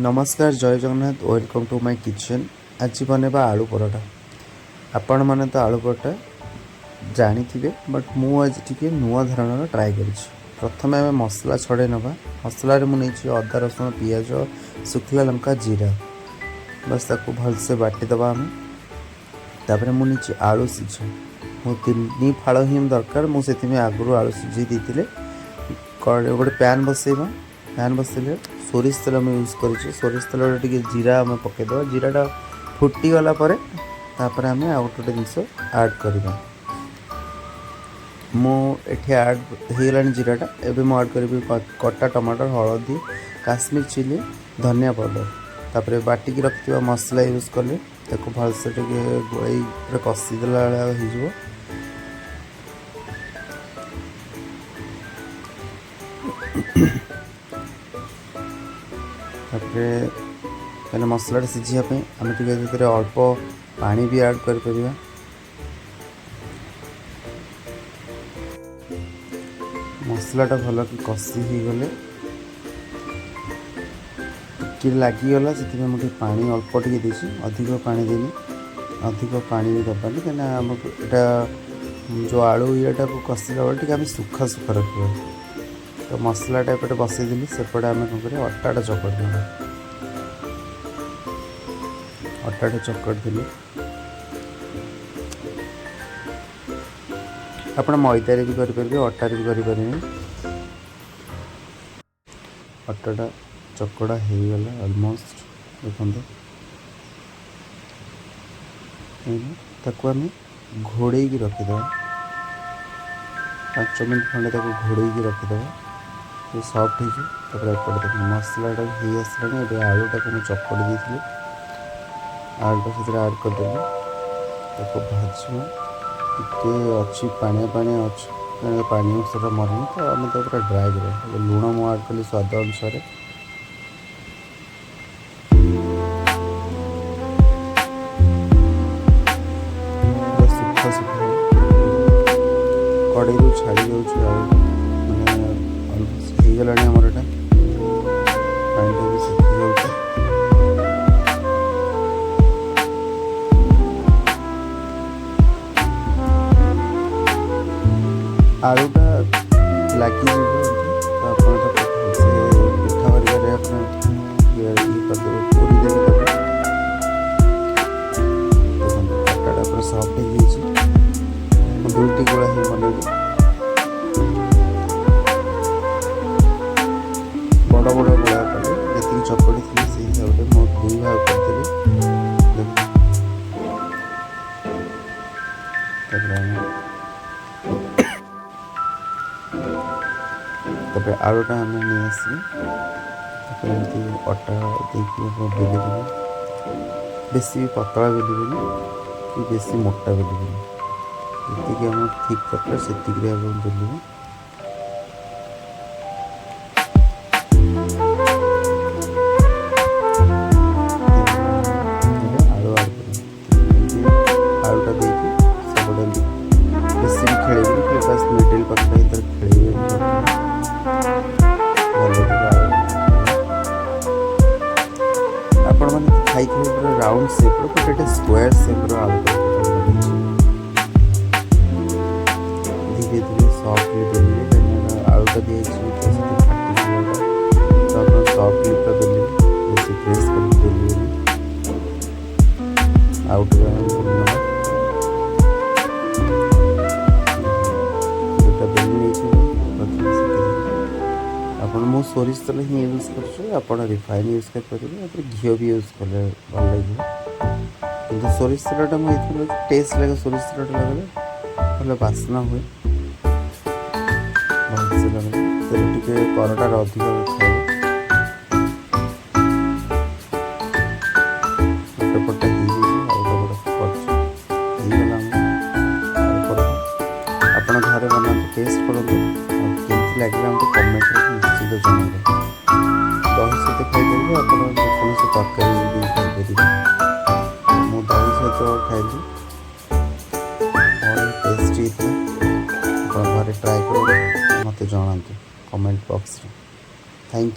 ନମସ୍କାର, ଜୟ Jagannath. Welcome to my kitchen. ଆଜି ବନେଇବା ଆଳୁ ପରଟା। ଆପଣମାନେ ତ ଆଳୁ ପରଟା ଜାଣିଥିବେ, ବଟ୍ ମୁଁ ଆଜି ଟିକେ ନୂଆ ଧରଣର ଟ୍ରାଏ କରିଛି। ପ୍ରଥମେ ଆମେ ମସଲା ଛଡ଼େଇ ନେବା। ମସଲାରେ ମୁଁ ନେଇଛି ଅଦା, ରସୁଣ, ପିଆଜ, ଶୁଖିଲା ଲଙ୍କା, ଜିରା। ବାସ୍, ତାକୁ ଭଲସେ ବାଟିଦେବା ଆମେ। ତାପରେ ମୁଁ ନେଇଛି ଆଳୁ ସିଝା। ମୁଁ 3 ଫାଳ ହିଁ ଦରକାର, ମୁଁ ସେଥିପାଇଁ ଆଗରୁ ଆଳୁ ସିଝେଇ ଦେଇଥିଲି। ଗୋଟେ ପ୍ୟାନ୍ ବସେଇବା। ପ୍ୟାନ୍ ବସେଇଲେ ସୋରିଷ ତେଲ ମୁଁ ୟୁଜ୍ କରିଛି। ସୋରିଷ ତେଲରେ ଟିକେ ଜିରା ଆମେ ପକାଇଦେବା। ଜିରାଟା ଫୁଟିଗଲା ପରେ ତାପରେ ଆମେ ଆଉ ଗୋଟେ ଗୋଟେ ଜିନିଷ ଆଡ଼୍ କରିବା। ମୁଁ ଏଠି ଆଡ଼୍ ହେଇଗଲାଣି ଜିରାଟା। ଏବେ ମୁଁ ଆଡ଼୍ କରିବି କଟା ଟମାଟର, ହଳଦୀ, କାଶ୍ମୀର ଚିଲି, ଧନିଆ ପାଉଡ଼ର। ତାପରେ ବାଟିକି ରଖିଥିବା ମସଲା ୟୁଜ୍ କଲେ ତାକୁ ଭଲସେ ଟିକେ ଗୋଳେଇ ପୁରା କଷିଦେଲା ଭଳିଆ ହେଇଯିବ। ତାପରେ କାହିଁକିନା ମସଲାଟା ସିଝିବା ପାଇଁ ଆମେ ଟିକେ ସେଥିରେ ଅଳ୍ପ ପାଣି ବି ଆଡ଼୍ କରିପାରିବା। ମସଲାଟା ଭଲକି କଷି ହେଇଗଲେ, ଟିକେ ଲାଗିଗଲା, ସେଥିପାଇଁ ମୁଁ ଟିକେ ପାଣି ଅଳ୍ପ ଟିକେ ଦେଇଛି। ଅଧିକ ପାଣି ଦେଇନି, ଅଧିକ ପାଣି ବି ଦେବାନି, କାହିଁକିନା ଆମକୁ ଏଇଟା ଯେଉଁ ଆଳୁ ଇଏଟାକୁ କଷିଲା ବେଳେ ଟିକେ ଆମେ ଶୁଖା ଶୁଖା ରଖିବା। ତ ମସଲାଟା ଏପଟେ ବସେଇଦେଲି। ସେପଟେ ଆମେ କ'ଣ କରିବା? ଅଟାଟା ଚକଟି ନେବା। ଅଟାଟା ଚକଟି ଦେଲି। ଆପଣ ମଇଦାରେ ବି କରିପାରିବେ, ଅଟାରେ ବି କରିପାରିବେ। ଅଟାଟା ଚକଡ଼ା ହେଇଗଲା ଅଲମୋଷ୍ଟ, ଦେଖନ୍ତୁ। ତାକୁ ଆମେ ଘୋଡ଼େଇକି ରଖିଦେବା। 5 ମିନିଟ୍ ଖଣ୍ଡେ ତାକୁ ଘୋଡ଼େଇକି ରଖିଦେବା, ସେ ସଫ୍ଟ ହେଇଯିବ। ତାପରେ ଏପଟେ ଦେଖନ୍ତୁ, ମସଲାଟା ବି ହେଇ ଆସିଲାଣି। ଏବେ ଆଳୁଟାକୁ ମୁଁ ଚକଡ଼ି ଦେଇଥିଲି, ଆଳୁଟା ସେଥିରେ ଆଡ଼୍ କରିଦେଲି। ତାକୁ ଭାଜିବା। ଟିକେ ଅଛି, ପାଣିଆ ପାଣିଆ ଅଛି, କାରଣ ପାଣି ଅଂଶଟା ମରିନି, ତ ଆମେ ତାକୁ ପୁରା ଡ୍ରାଏ କରିବା। ଏବେ ଲୁଣ ମୁଁ ଆଡ଼୍ କଲି ସ୍ୱାଦ ଅନୁସାରେ। ପୁରା ଶୁଖା ଶୁଖା କଡ଼େଇରୁ ଛାଡ଼ି ଯାଉଛି ଆଳୁଟା, ମାନେ ଅଲମୋଷ୍ଟ ହେଇଗଲାଣି ଆମର ଏଇଟା। ପାଣିଟା ବି ଶୁଖି ଯାଉଛି। ଆଳୁଟା ଲାଗିଯିବ ଏଠି, ତ ଆପଣ ତାକୁ ଭଲସେ ପିଠା କରିବାରେ ଆପଣ ଇଏ ଇଏ କରିଦେବେ, ପୁରି ଦେବେ ତାକୁ। ଦେଖନ୍ତୁ, ଅଟାଟା ପୁରା ସଫ୍ଟ ହେଇଯାଇଛି। ମୁଁ ଦୁଇଟି ଗୋଳା ହିଁ ବନେଇଲି। ବଡ଼ ବଡ଼ ଗୋଳା କଲି। ଯେତିକି ଚକଟି ଥିଲି, ସେଇ ହିସାବରେ ମୁଁ ଦୁଇ ଭାଗ କରିଦେଲି, ଦେଖନ୍ତୁ। ତାପରେ ଆଳୁଟା ଆମେ ନେଇ ଆସିବା। ତାକୁ ଏମିତି ଅଟା ଦେଇକି ଆପଣ ବେଲିଦେବେ। ବେଶୀ ବି ପତଳା ବେଲିବେନି କି ବେଶୀ ମୋଟା ବେଲିବେନି। ଯେତିକି ଆମର ଠିକ୍ ଦରକାର, ସେତିକିରେ ଆପଣ ବେଲିବେ। ଏବେ ଆଳୁ ଆଡ଼୍ କରିବେ। ଏମିତି ଆଳୁଟା ଦେଇକି ସେପଟେ ଏମିତି ବେଶୀ ବି ଖେଳେଇବେନି, ଖାଲି ବାସ୍ ମିଡ଼ିଲ୍ ପାଖରେ ତାର ଖେଳେଇବେ ଏମିତି ରଖିବେ। ଭଲ ଟିକେ ଆଳୁ ଆପଣମାନେ ଖାଇଥିବେ ପୁରା ରାଉଣ୍ଡ ସେପ୍ର, ବଟ୍ ଏଇଟା ସ୍କୋୟାର ସେପ୍ର ଆଳୁ ପରଟା ବନେଇଛି। ଧୀରେ ଧୀରେ ସଫ୍ଟଲି ବେଲିବେ, କାହିଁକିନା ଆଳୁଟା ଦିଆଯାଇଛି ତ ସେଥିରେ ଫାଟିଯିବ ଏଇଟା। ତ ଆପଣ ସଫ୍ଟଲି ପୁରା ବେଲିବେ, ବେଶୀ ପ୍ରେସ୍ କରିକି ବେଲିବେନି। ଆଉ ଟିକେ ଆମେ ବେଲି ନେବା। ଦୁଇଟା ବେଲି ନେଇଛି ମୁଁ। ପ୍ରଥମେ ସେକେଦେବି। ଆପଣ, ମୁଁ ସୋରିଷ ତେଲ ହିଁ ୟୁଜ୍ କରୁଛି। ଆପଣ ରିଫାଇନ୍ ୟୁଜ୍ କରିପାରିବେ, ତାପରେ ଘିଅ ବି ୟୁଜ୍ କଲେ ଭଲ ଲାଗିବ। କିନ୍ତୁ ସୋରିଷ ତେଲଟା ମୁଁ ଏଇଥିପାଇଁ ଟେଷ୍ଟ ଲାଗେ। ସୋରିଷ ତେଲଟା ଲଗାଇଲେ ଭଲ ବାସ୍ନା ହୁଏ। ଭଲସେ ଲଗାଇଲେ ତେଲ ଟିକେ ପରଟାରେ ଅଧିକ ଖାଇବେ। ଗୋଟେ ପଟେ ହେଇଯାଇଛି, ଆଉ ଗୋଟେ ପଟ କରୁଛି। ହେଇଗଲା ଆମର ଆଳୁ ପରଟା। ଆପଣ ଘରେ ବନାନ୍ତୁ, ଟେଷ୍ଟ କରନ୍ତୁ ଆଉ କେମିତି ଲାଗିଲା ମୋତେ କମେଣ୍ଟରେ ନିଶ୍ଚିତ ଜଣାଇବେ। ଦହି ସହିତ ଖାଇପାରିବେ ଆପଣ, ଯେକୌଣସି ତରକାରୀ ବି ଖାଇପାରିବେ। ମୁଁ ଦହି ସହିତ ଖାଇଲି, ବଢ଼ିଆ ଟେଷ୍ଟି ହେଇଥିଲା। ଆପଣ ଘରେ ଟ୍ରାଏ କରନ୍ତୁ, ମୋତେ ଜଣାନ୍ତୁ କମେଣ୍ଟ ବକ୍ସରେ। Thank you.